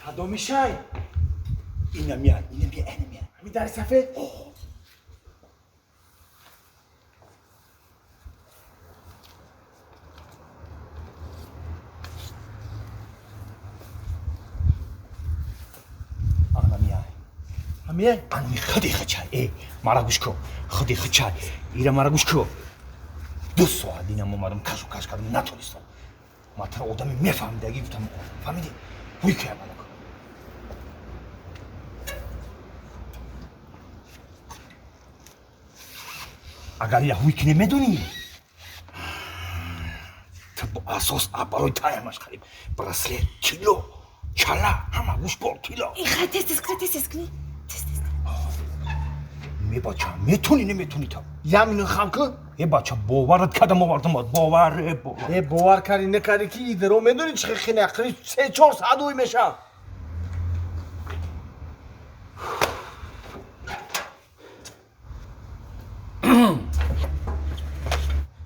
Кадомишай? Ина мия, ина бия, ина мия. Ҳами дари сафед? Ана мия. Ҳамия? Ана худи хачай. Э, мара гӯш кун. Худи хачай. Ира мара гӯш кун. 2 соат инам омадам, кашу каш кардам, натонистам. Ма тара одами мефаҳмидаги гуфтам, фаҳмидӣ? Ҳуй кая мана. Агар ира ҳуй кине медонӣ? Ту бо асос барои таямаш хариб. Браслет, тилло, чала, ҳама гӯшбор, тилло. Хай, тез тез кунӣ, тез тез кунӣ. Тез тез. Ме бача, метони, неметони та? Я минут хам кун. Э бача, боварат кардам овардам, бовар, э бовар. Э, бовар кардӣ, накардӣ ки идро медонӣ чӣ хеле ақри 3-4 соат ӯй мешавад.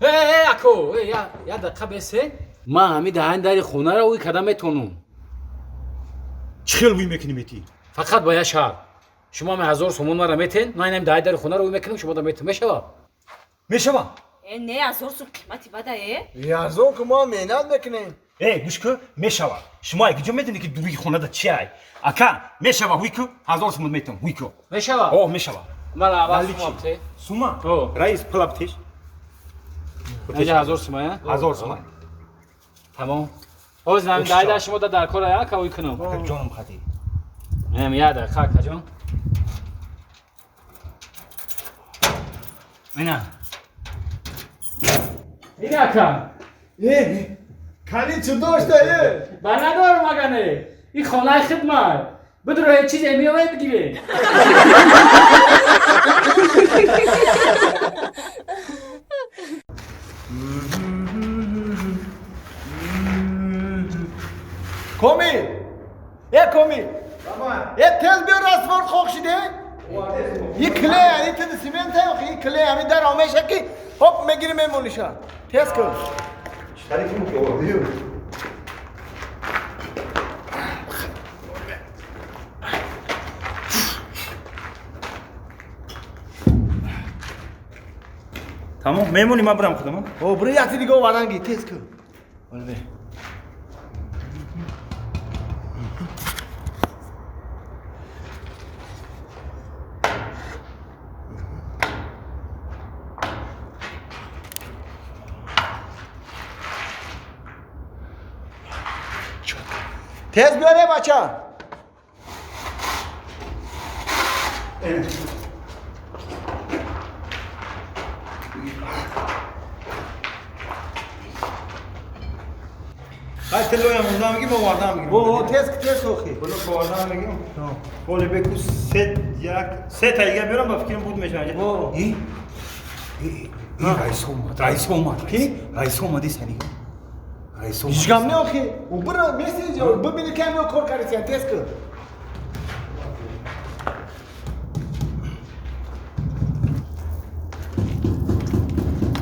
Э, ако, э, я дақиқа бесе. Ман ҳами даҳани дари хонаро ӯй карда метонам. Чӣ хел ӯй мекунӣ метӣ? Фақат ба як шарт. Шумо ҳами 1000 сомон мара метен, ман инам даҳани дари хонаро ӯй мекунам, шумо да метен. Мешавад? Мешавад. Э, не, 1000 сум қимати бада, э? Арзон ку, мо меҳнат мекунем. Э, гӯш кун, мешавад. Шумо ай куҷо медонӣ ки дуруги хонада чи ай? Ака, мешавад, ҳуй ку, 1000 сомон метам, ҳуй ку. Мешавад? О, мешавад. Мара аввал Наличи. сума бите. Сума? О. Раис, пула битеш. Инҷа 1000 сума, э? 1000 сума. Тамом. Ҳозир ҳами Ош, даҳани чао. дар шумо да дар кор ай, ака, ӯй кунам. Ака, ҷонам хати. Инам як дақиқа, ака ҷон. Ина. Ина, ака. Э, кани чӣ дошта, э? Ба надорам, агане. Ин хонаи хидмат. Бидро ҳеҷ чизе меояд бигиред. Комил! Э, комил! Э, тез биё, раствор хок шиде? И клей, ани тиди симент ай, и клей, ами дар омеша ки, хоп, мегири мемониша. Тез кун. Тамом, мемонӣ, ман бирам худам. О, биро якти дига овардан ги, тез кун. Ола бе. Тез биёре, бача. Хай, тиллоям онда мегим, овардан мегим. О, тез, тез охи. Буно овардан мегим. Оле беку се як се та дига биёрам, ба фикрам буд мешавад. О. И? И, раис омад, раис омад. Ки? Раис омад, сани. Раис омад. Ҳеҷ гап не охи. У биро, меси, бибини ки ҳамиё кор кардисиян, тез кун.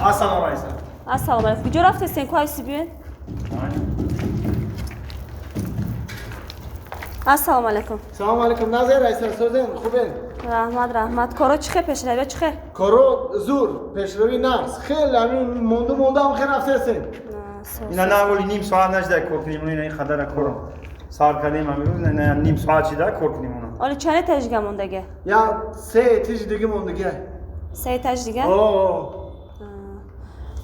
Ассалому алайкум. Ассалому алайкум. Куҷо рафтестен, ку айси биёед? Ассалому алайкум. Салому алайкум, Назир раиса, созен, хубен? Раҳмат, раҳмат. Коро чӣ хел пешравӣ, чӣ хел? Коро зур, пешравӣ нағз. Хеле ҳамин монду монда ҳам хел рафтестен. На, соз. Ина на оли ним соат нашда кор кунем, ина ин қадара кор сар кардем ҳамин рӯз, ина ним соат шида кор кунем она. Оли чанд этаж дига мондага? Я се этаж дига мондага. Се этаж дига? О.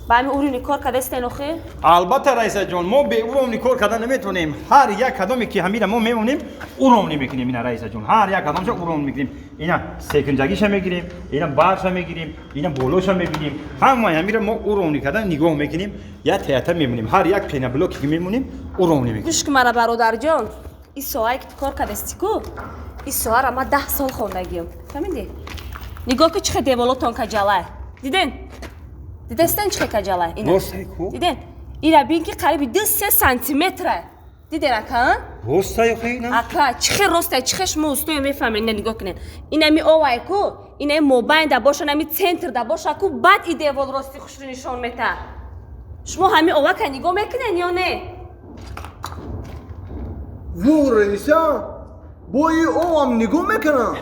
Ба ҳамин уровни кор кардастен охир? Албатта, раиса ҷон, мо бе уровни кор карда наметавонем. Ҳар як кадоме ки ҳамира мо мемонем, уровни мекунем ина раиса ҷон. Ҳар як кадомша уровни мекунем. Ина секунҷагиша мегирем, ина барша мегирем, ина болоша мебинем. Ҳамаи ҳамира мо уровни карда нигоҳ мекунем, як таята мемонем. Ҳар як пенаблоке ки мемонем, уровни мекунем. Гӯш кун мара, бародарҷон. Ин соае ки ту кор кардасти ку, ин соаро ман 10 сол хондагиам. Фаҳмидӣ? Нигоҳ ку чӣ хел деволотон каҷалай. Диден? Дидестен чӣ хел каҷалай? Ина. Ростай ку? Диден? Ира бин ки қариби 2-3 сантиметра. Диден, ака, а? Ростай охи ина? Ака, чӣ хел ростай, чӣ хел шумо устоя мефаҳмед, ина нигоҳ кунед. Ин ами овай ку, ин ами мобайн да боша, ин ами центр да боша ку, баъд и девол рости хушро нишон мета. Шумо ҳами овака нигоҳ мекунед ё не? Во раиса, бои овам нигоҳ мекунам.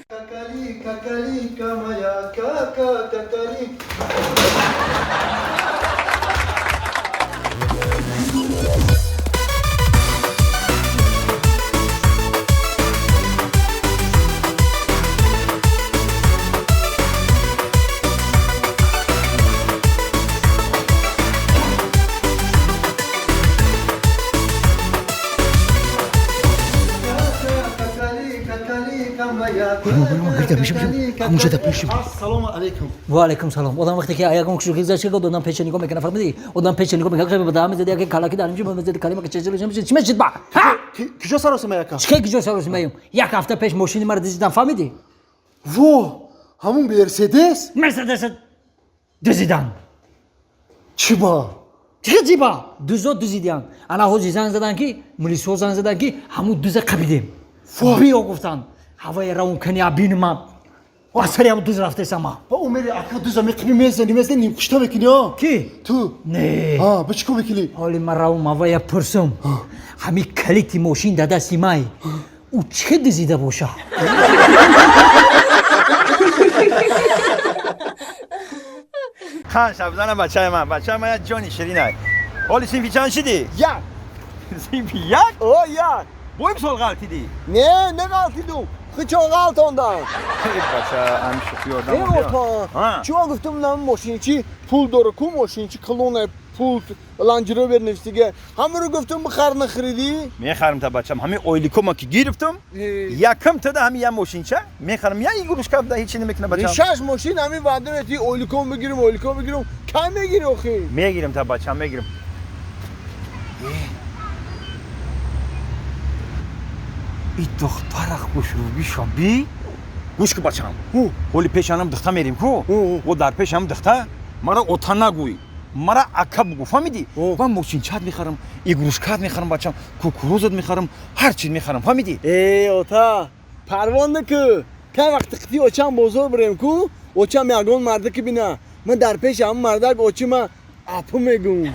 Какалика, калика моя, кака, какалика. Ассалому алайкум. Ва алайкум салом. Одам вақте ки ягон кушуки гузашта год, одам печа нигоҳ мекунад, фаҳмидӣ? Одам печа нигоҳ мекунад, ба даҳам зада яке калаки дар инҷо зада калима ки чечел чӣ мешид ба? Ҳа? Куҷо саросима яка? Чӣ куҷо саросимаем? Як ҳафта пеш мошини маро дизидан, фаҳмидӣ? Во, ҳамун Мерседес? Мерседес дизидан. Чӣ ба? Чӣ чӣ ба? Дузо дизидан. Ана ҳози занг задан ки, милисо занг задан ки ҳамун дуза қабидем. Биё гуфтан. Ҳавои равон кани абинма. Асари ҳам дуз рафтесама. Ба умери ака дуза меқими мезани, мезани нимкушта мекунӣ, а? Ки? Ту. Не. А, ба чӣ кор мекунӣ? Ҳоли ман равам ҳавая пурсум. Ҳами калити мошин дар дасти май. Ӯ чӣ дизида боша? Хан шабзана бачаи ман, бачаи ман як ҷони ширинай. Ҳоли синфи чанд шидӣ? Як. Синфи як? О, як. Бо имсол ғалтидӣ? Не, не ғалтидум. Хичон ғалтондам. Бача, ҳами шӯхӣ ёдам. Э, опа, чӣ гуфтум нам мошинчи пул дора ку мошинчи клона пул Ландж Ровер нефтига. Ҳамаро гуфтум бихар нахаридӣ? Мехарам та бачам, ҳами ойликома ки гирифтум, якам тада ҳами я мошинча мехарам, я игрушка да ҳеч намекунам бачам. Шаш мошин ҳами ваъда метӣ ойликом бигирим, ойликом бигирим, кай мегирӣ охи? Мегирам та бачам, мегирам. И духтара хушрӯби шаби? Гӯш ку бачам. Ҳоли пешанам духта мерим ку? О дар пешам духта мара ота нагӯй. Мара ака бугӯ, фаҳмидӣ? Ман мошинчат мехарам, игрушкат мехарам бачам, кукурузат мехарам, ҳар чиз мехарам, фаҳмидӣ? Э, ота, парво наку. Кай вақти қити очам бозор бирем ку, очам ягон мардаки бина. Ман дар пеши ҳамон мардак очима апу мегӯм.